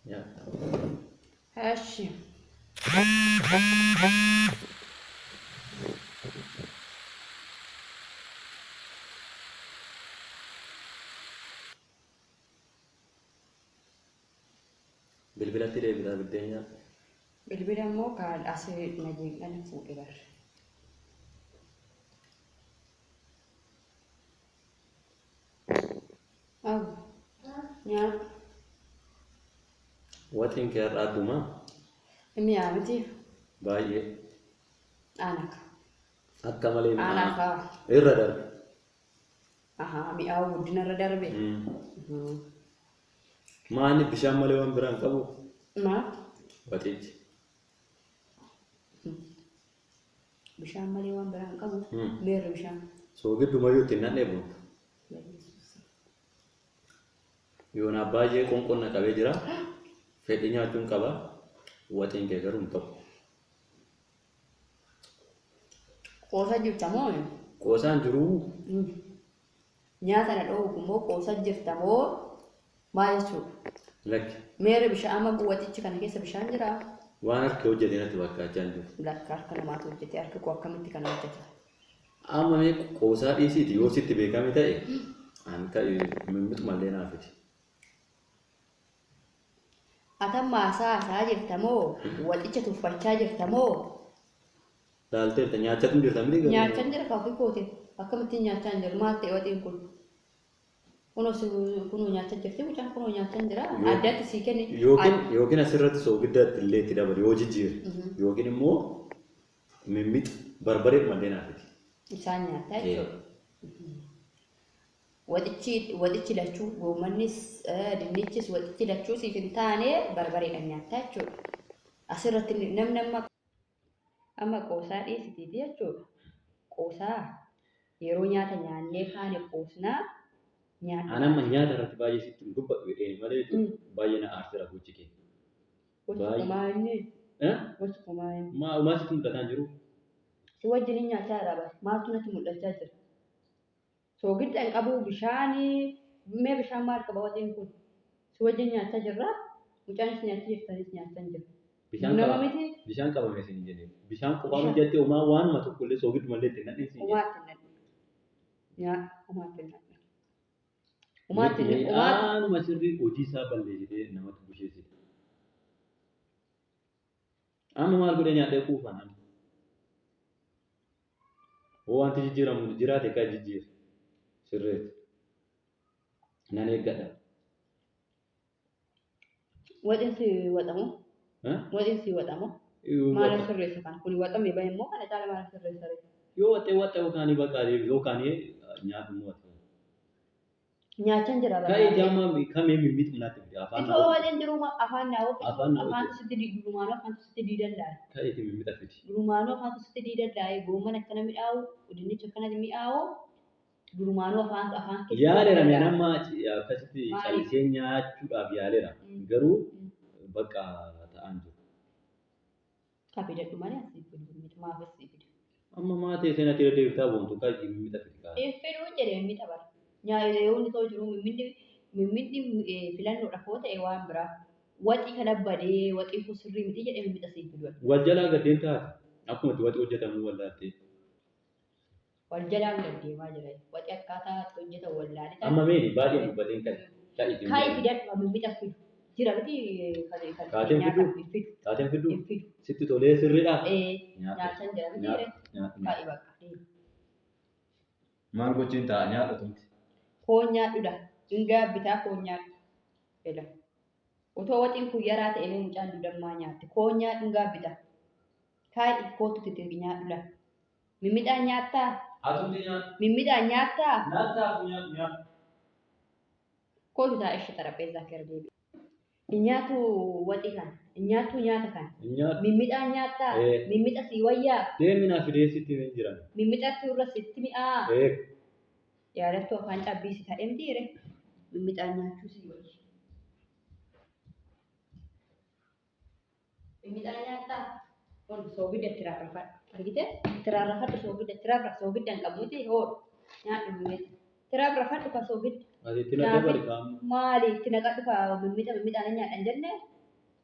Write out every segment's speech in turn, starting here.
Nyaadhu. Eshi. Bilbilatti deebitaa biddeen nyaadhu. Bilbila immoo kan asii na jeeqan fuudhe bar. Awu. Nyaadhu. Waxiin kee har'a addumaa? Mi'aa miti. Baay'ee. Aanaka. Akka malee mi'aa. Aanaka. Irra darbe. Ahaa mi'aawu guddina irra darbe. Maani bishaan malee waan biraa hin qabu? Maal? Waxichi. Bishaan malee waan biraa hin qabu. Meerri bishaan. Soogiddumayyuu ittiin nan dheebontu. Yoonaa baay'ee qoonqoon na qabee jira. Fedhii nyaachuun qaba. Waxiin kee garuu hin ta'u. Qoosa jirta moo? Qoosaan jiruu. Nyaata na dhoowwu immoo qoosa jirta moo maal jechuudha? Lakki. Meerri bishaan amma waxichi kana keessa bishaan jiraa? Waan harki hojjete natti fakkaachaa hin jiru. Lakka harka namaatu hojjete harki koo akkamitti kana hojjeta? Amma mee qoosaa dhiisiiti yoo sitti beekame ta'e an ka'i mimmixa mallee naa fidi. Atamma haasaa haasaa jirta moo waxicha tuffachaa jirta moo? Laalteerta nyaachatu jirta miti garuu. Nyaachaan jira kaafii kootiin akkamittiin nyaachaa hin jiru maal ta'e waxiin kun? Kunoo si kunoo nyaachaa jirti mucaan kunoo nyaachaa hin jira addatti sii kenni. Yookiin asirratti soogidda illee itti dabali yoo jijjiire yookiin immoo mimmixa barbaree mallee naa fidi. Isaan nyaattaa jechuudha. Waxichi lachuu goommannis dinnichis waxichi lachuu siif hin taane barbareedhaan nyaattaa jechuudha. Asirratti namni amma qoosaa dhiisitiiti jechuudha. Qoosaa yeroo nyaata nyaannee kaane qoosnaa nyaadhu. An amma nyaata irratti baay'ee sitti hin dubbadhu jedheen malee jechuudha. Baay'ee na aarseera gochi kee. Gochi kumaa inni gochi kumaa inni. Maa sitti mul'ataa hin jiru? Si wajjin hin nyaachaa jira bara. Maaltu natti mul'achaa jira? Soogidda hin qabu bishaanii mee bishaan maal qaba waxiin kun? Si wajjin nyaachaa jirra. Mucaanis nyaachaa jirtanis nyaachaa hin jiru. Bishaan Nama qaba. miti. Bishaan qabame isin jedhe. Bishaan qofaan hojjette homaa waanuma tokko illee soogiddu mallee ittiin nadhin siin jedhe. Homaatti hin nadhin. Nyaa homaatti hin nadhin. Homaatti hin homaatti. Midhaanuma sirrii hojii isaa balleessitee namatti busheessite. Amma maal godhee nyaadhee quufan amma? Hoo wanti jijjiiramu jiraate kan jijjiire. Sirreetti. Nan eeggadha. Waxiin si waxamu. Waxiin si waxamu. Maala sirreessa kana? Kun waxame bahe immoo kana caala maala sirreessa ree? Yoo waxxee waxxee yookaan bakka yookaan nyaadhu immoo ati. Nyaachaan jira bara. Ka'ee amma kamee mimmiixu natti fide afaan Itoo waxiin jiru afaan naa ofi. Afaan naa Afaan sitti durumaanuu afaan sitti diidan laaye. Ka'eeti mimmixa fidi. Durumaanuu afaan sitti diidan laaye gooman akkana mi'aawu dinnicha akkana mi'aawu durumaanuu afaan afaan keessa. Yaaleera mee amma akkasitti Maali? callisee nyaachuudhaaf yaaleera. Garuu bakka ta'an jiru. Fidadhu malee asii fidu mimmixa maaf asii fida? Amma maa ta'e seenatti irra deebitaa boontu ka'ii mimmixa fidi kaa'e. Hin fiduu jedhe mimmixa bara. Nyaata yoo inni ta'u jiru mimminni filannoodhaaf yoo ta'e waan biraa. Waxii kana badee waxiin kun sirrii miti jedhee mimmixa siif fidu. Wal jalaa gaddeen taate akkuma itti waxii hojjetamu wallaattee. Wal jalaan gad deemaa jira. Waxii akkaataa itti hojjetan wallaalee. Amma meeni baay'ee dubbateen ka'e. Ka'ii Kaa'i fidadhu mimmixa fidu. Jira miti kan Kaateen nyaata fiduu? hin fidu. Taateen fiduu? Hin fidu. Sitti tolee sirriidhaa? Nyaachaan jira miti Nyaadhu. Nyaadhu. Kaa'i bakka. Maal gochiin ta'a nyaadhu tumti. Foon nyaadhudha. Hingaa bitaa foon nyaadhu. Ela. Otoo waxiin kun yaraa ta'e mee mucaan dudammaa nyaatti. Foon nyaadhu hingaa bitaa. Kaa'i kootu titi nyaadhudha. Mimmixaan nyaattaa? Atumti nyaadhu. Mimmixaan nyaattaa? Nyaataaf nyaadhu nyaadhu. Kootu taa ishee xarapheezaa kee irra deebi'i. Nyaatu waxii kana. Nyaattu nyaata kana. Nyaadhu. Mimmixaan nyaattaa? Ee. Mimmixa sii wayyaa? Deemi naa fidee sitti hin jiran. Mimmixattu irra sitti mi'aa? Ee. Yaadattuu afaan cabbii si ta'e mitiire? Mimmixaan nyaachuu sii wayya. Mimmixaan nyaattaa? Kun soogidda itti rarrafadhu. Argitee? Itti rarrafadhu soogidda itti rarraf soogidda hin qabu miti hoodhu. Nyaadhu mimmixa. Itti rarrafadhu ka soogidda. Ati itti na dabali kaa'amu. Maali itti naqadhu ka mimmixa mimmixaan hin nyaadhan jenne?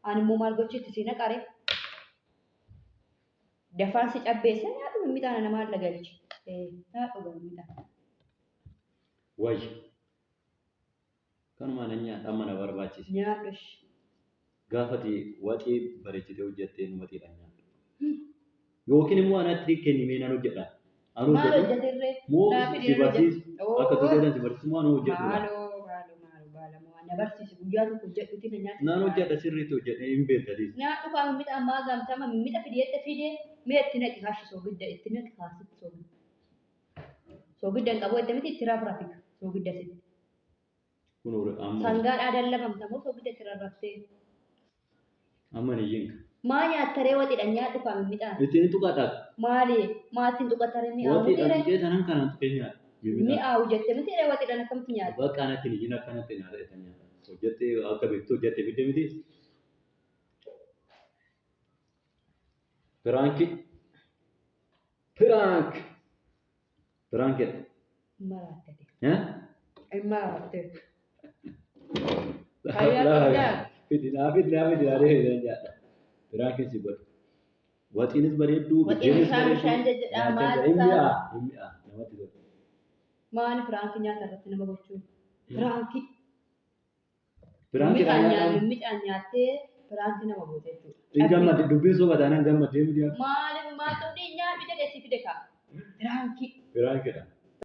Ani immoo maal gochiitti si naqare? Dafaan si cabbeessa nyaadhu mimmixa namaan lagalchi. Nyaadhu gaa mimmixa. Wayya. Kanumaa nan nyaadha amma na barbaachise. Nyaadhu ishi. Gaafati waxii bareechitee hojjetteen waxiidhaan nyaadhu. Yookiin immoo anatti kenni mee nan hojjedha. Anuu Maal hojjedhu hojjetirree? moo Naa fidi si nan hojjedha. barsiisu akka Oo. hojjetan si barsiisu moo anuu hojjedhudha. Maaloo maaloo maaloo baalamoo na barsiisi guyyaa tokko hojjedhuuti na nyaachisi. Nan hojjedha sirriitti hojjedhe hin beektatiis. Nyaadhu kaa mimmixa ammaa gamtama mimmixa fidi jette fide mee itti naqi kaashi soogidda itti naqi kaasitti soogidda. Soogidda hin qabu jette miti itti rafrafi soogidda sitti. Kun amma Sangaadhaa dallabamta moo soogidda itti rarraftee? Amma ni yinka. Maa nyaattaree waxiidha nyaadhu kaa mimmixaan. Ittiin tuqadha. Maali maattiin tuqattaree mi'aawu Waxiidhaan mitiire? tuqee tanan kanaan tuqee nyaadha. Mimmixa. Mi'aawu jette mitiire waxiidhaan akkamitti nyaata? Bakka anatti ni jina akkanatti nyaata jettee nyaata. Hojjettee akka beektu hojjette fidde miti. Piraanki. Piraank. Piraankiidha. Maraatte. Eh? Maraatte. Fayyaa qabdaa? Fidi naa fidi naa fidi naa deebi nyaadha. Piraankiin si godhu. Waxiinis bareedduu, Waxiin biddeenis bishaan bareedduu. bishaan jejjedhaa Nyaachaa maal jira. Hin isaa? mi'aa, hin mi'aa namatti tola. Maali piraankii nyaata irratti nama gochuun? Piraankii. Piraankiidhaan Mimmixaan nyaadhaan mimmixaan nyaattee piraankii nama goote jechuudha. Hin gammadde dubbiin soba taanaan gammaddee miti. Maaliif maal xumdii nyaadhu jedhee si fide kaa? Piraankii. Piraankiidha.